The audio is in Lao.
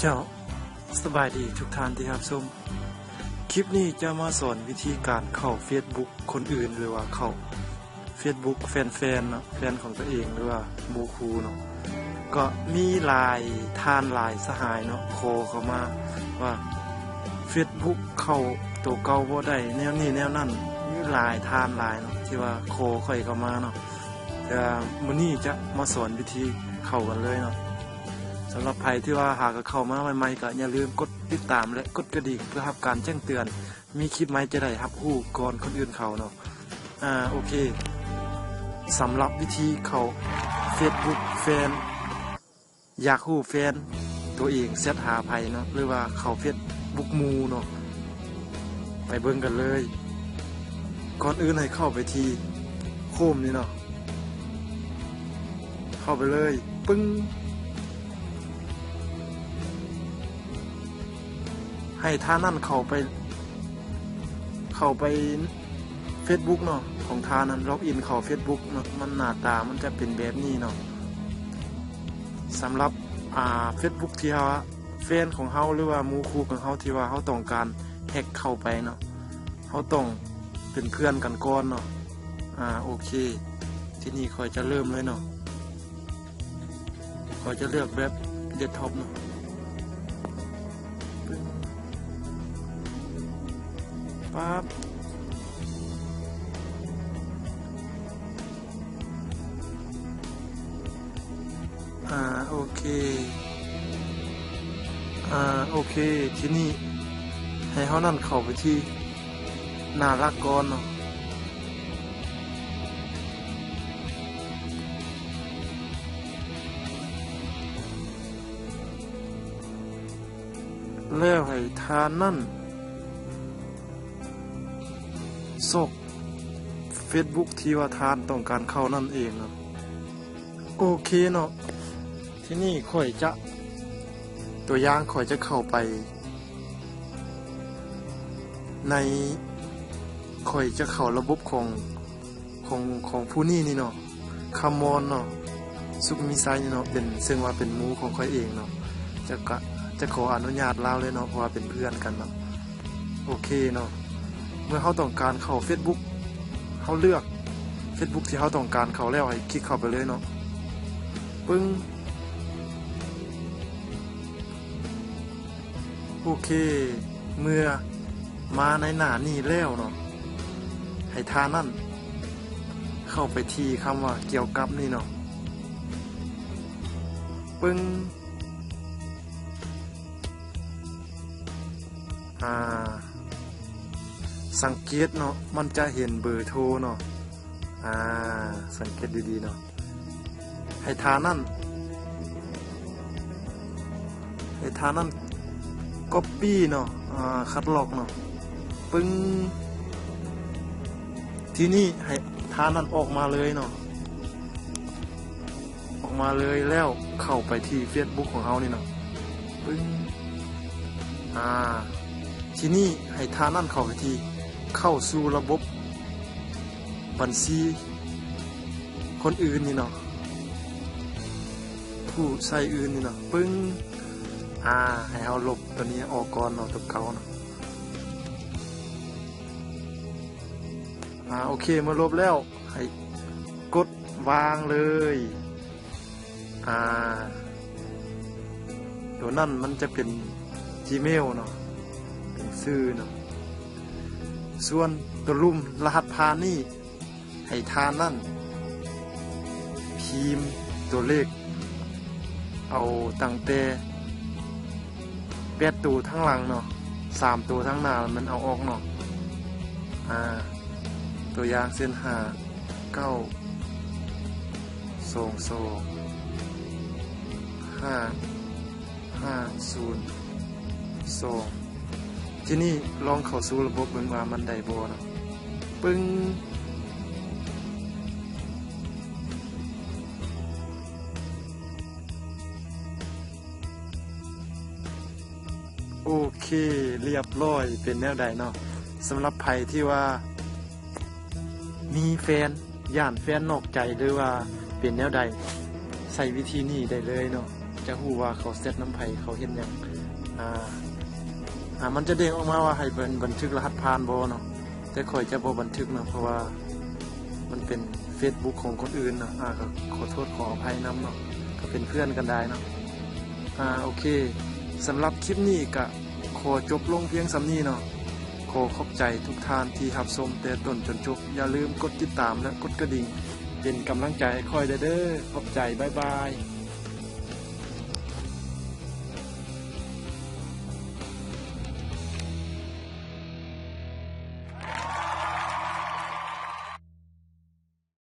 ເຈົ້າ, ສະບາຍດີທຸກທ່ານທີ່ຮັບຊົມ. ຄລິບນີ້ຈະມາສອນວິທີການເຂົ້າເຟສບຸກຄົນອື່ນ ຫຼືວ່າເຂົ້າເຟສບຸກແຟນໆເນາະ, ແຟນຂອງຕົວເອງ ຫຼືວ່າໝູ່ຄູ່ເນາະ. ກໍມີຫຼາຍທ່ານຫຼາຍສະຫາຍເນາະ ຂໍເຂົ້າມາວ່າເຟສບຸກເຂົ້າໂຕເກົ່າບໍ່ໄດ້ ແນວນີ້ແນວນັ້ນ, ມີຫຼາຍທ່ານຫຼາຍເນາະ ທີ່ວ່າຂໍຂ້ອຍເຂົ້າມາເນາະ. ແຕ່ມື້ນີ້ຈະມາສອນວິທີເຂົ້າກັນເລີຍເນາະ. ສຳລັບໃຜທີ່ວ່າຫາກະເຂົ້າມາໃໝ່ໆ ກໍຢ່າລືມກົດຕິດຕາມ ແລະ ກົດກະດິ່ງ ເພື່ອຮັບການແຈ້ງເຕືອນ ມີຄລິບໃໝ່ຈະໄດ້ຮັບຮູ້ກ່ອນຄົນອື່ນເຂົາເນາະ. ອາ ໂອເຄ, ສຳລັບວິທີເຂົ້າເຟສບຸກແຟນ ຢາກຮູ້ແຟນຕົວເອງແຊັດຫາໃຜເນາະ ຫຼືວ່າເຂົ້າເຟສບຸກໝູ່ເນາະ, ໄປເບິ່ງກັນເລີຍ. ກ່ອນອື່ນໃຫ້ເຂົ້າໄປທີ່ໂຄມນີ້ເນາະ, ເຂົ້າໄປເລີຍ ປຶ້ງ. ໃຫ້ທ່ານນັ້ນເຂົ້າໄປ ເຂົ້າໄປເຟສບຸກເນາະ ຂອງທ່ານນັ້ນ, ລັອກອິນເຂົ້າເຟສບຸກເນາະ, ມັນໜ້າຕາມັນຈະເປັນແບບນີ້ເນາະ. ສຳລັບ ອາ ເຟສບຸກທີ່ວ່າແຟນຂອງເຮົາ ຫຼືວ່າໝູ່ຄູ່ຂອງເຮົາ ທີ່ວ່າເຮົາຕ້ອງການແຮັກເຂົ້າໄປເນາະ, ເຮົາຕ້ອງເປັນເພື່ອນກັນກ່ອນເນາະ. ອາ ໂອເຄ, ທີນີ້ຂ້ອຍຈະເລີ່ມເລີຍເນາະ. ຂ້ອຍຈະເລືອກແບບເດັສທັອບເນາະ. ປັບ. ອາ ໂອເຄ. ອາ ໂອເຄ, ທີນີ້ໃຫ້ເຮົານັ້ນເຂົ້າໄປທີ່ໜ້າຫຼັກກ່ອນເນາະ. ແລ້ວໃຫ້ທ່ານນັ້ນຊອກເຟສບຸກທີ່ວ່າທ່ານຕ້ອງການເຂົ້ານັ້ນເອງເນາະ. ໂອເຄເນາະ, ທີນີ້ຂ້ອຍຈະ ຕົວຢ່າງ ຂ້ອຍຈະເຂົ້າໄປໃນ ຂ້ອຍຈະເຂົ້າລະບົບຂອງ ຂອງ ຂອງຜູ້ນີ້ນີ້ເນາະ, ຄຳມອນເນາະ, ສຸກມີໄຊນີ້ເນາະ, ເປັນ ເຊິ່ງວ່າເປັນໝູ່ຂອງຂ້ອຍເອງເນາະ. ຈະກະ ຈະຂໍອະນຸຍາດລາວເລີຍເນາະ, ເພາະວ່າເປັນເພື່ອນກັນເນາະ. ໂອເຄເນາະ, ເມື່ອເຮົາຕ້ອງການເຂົ້າເຟສບຸກ ເຮົາເລືອກເຟສບຸກທີ່ເຮົາຕ້ອງການເຂົ້າແລ້ວ ໃຫ້ຄລິກເຂົ້າໄປເລີຍເນາະ. ປຶ້ງ. ໂອເຄ, ເມື່ອມາໃນໜ້ານີ້ແລ້ວເນາະ, ໃຫ້ທ່ານນັ້ນເຂົ້າໄປທີ່ຄຳວ່າກ່ຽວກັບນີ້ເນາະ. ປຶ້ງ. ອາ ສັງເກດເນາະ, ມັນຈະເຫັນເບີໂທເນາະ. ອາ ສັງເກດດີໆເນາະ, ໃຫ້ທ່ານນັ້ນ ໃຫ້ທ່ານນັ້ນກັອບປີ້ເນາະ, ອາ ຄັດລອກເນາະ. ປຶ້ງ. ທີນີ້ໃຫ້ທ່ານນັ້ນອອກມາເລີຍເນາະ, ອອກມາເລີຍ ແລ້ວເຂົ້າໄປທີ່ເຟສບຸກຂອງເຮົານີ້ເນາະ. ປຶ້ງ. ອາ ທີນີ້ໃຫ້ທ່ານນັ້ນເຂົ້າໄປທີ່ ເຂົ້າສູ່ລະບົບບັນຊີຄົນອື່ນນີ້ເນາະ, ຜູ້ໃຊ້ອື່ນນີ້ເນາະ. ປຶ້ງ. ອາ ໃຫ້ເຮົາລົບຕົວນີ້ອອກກ່ອນເນາະ, ຕົວເກົ່າເນາະ. ອາ ໂອເຄ, ເມື່ອລົບແລ້ວ ໃຫ້ກົດວາງເລີຍ. ອາ ຕົວນັ້ນມັນຈະເປັນ Gmail ເນາະ, ເປັນຊື່ເນາະ. ສ່ວນຕົວລຸ່ມລະຫັດຜ່ານນີ້ ໃຫ້ທ່ານນັ້ນພິມຕົວເລກ ເອົາຕັ້ງແຕ່ ແປດໂຕທາງຫຼັງເນາະ, ສາມໂຕທາງໜ້າມັນເອົາອອກເນາະ. ອາ ຕົວຢ່າງເຊັ່ນ ຫ້າເກົ້າສອງສອງ ຫ້າຫ້າສູນສອງ. ທີນີ້ລອງເຂົ້າສູ່ລະບົບເບິ່ງວ່າມັນໄດ້ບໍ່ເນາະ. ປຶ້ງ. ໂອເຄ, ລຽບລ້ອຍ. ເປັນແນວໃດເນາະ? ສຳລັບໃຜທີ່ວ່າມີແຟນ, ຢ້ານແຟນນອກໃຈ ຫຼືວ່າເປັນແນວໃດ, ໃຊ້ວິທີນີ້ໄດ້ເລີຍເນາະ. ຈະຮູ້ວ່າເຂົາແຊັດນຳໃຜ ເຂົາເຮັດຫຍັງ ອ່າ ອ່າ ມັນຈະເດ້ງອອກມາວ່າໃຫ້ເພິ່ນບັນທຶກລະຫັດຜ່ານບໍ່ເນາະ ແຕ່ຂ້ອຍຈະບໍ່ບັນທຶກເນາະ ເພາະວ່າມັນເປັນເຟສບຸກຂອງຄົນອື່ນເນາະ ອ່າ ກໍຂໍໂທດຂໍອະໄພນຳເນາະ ກໍເປັນເພື່ອນກັນໄດ້ເນາະ ອ່າ ໂອເຄ ສຳລັບຄລິບນີ້ກະຂໍຈົບລົງພຽງສ່ຳນີ້ເນາະ ຂໍຂອບໃຈທຸກທ່ານທີ່ຮັບຊົມແຕ່ຕົ້ນຈົນຈົບ ຢ່າລືມກົດຕິດຕາມ ແລະ ກົດກະດິ່ງ ເປັນກຳລັງໃຈໃຫ້ຂ້ອຍແດ່ເດີ ຂອບໃຈ ບາຍບາຍ.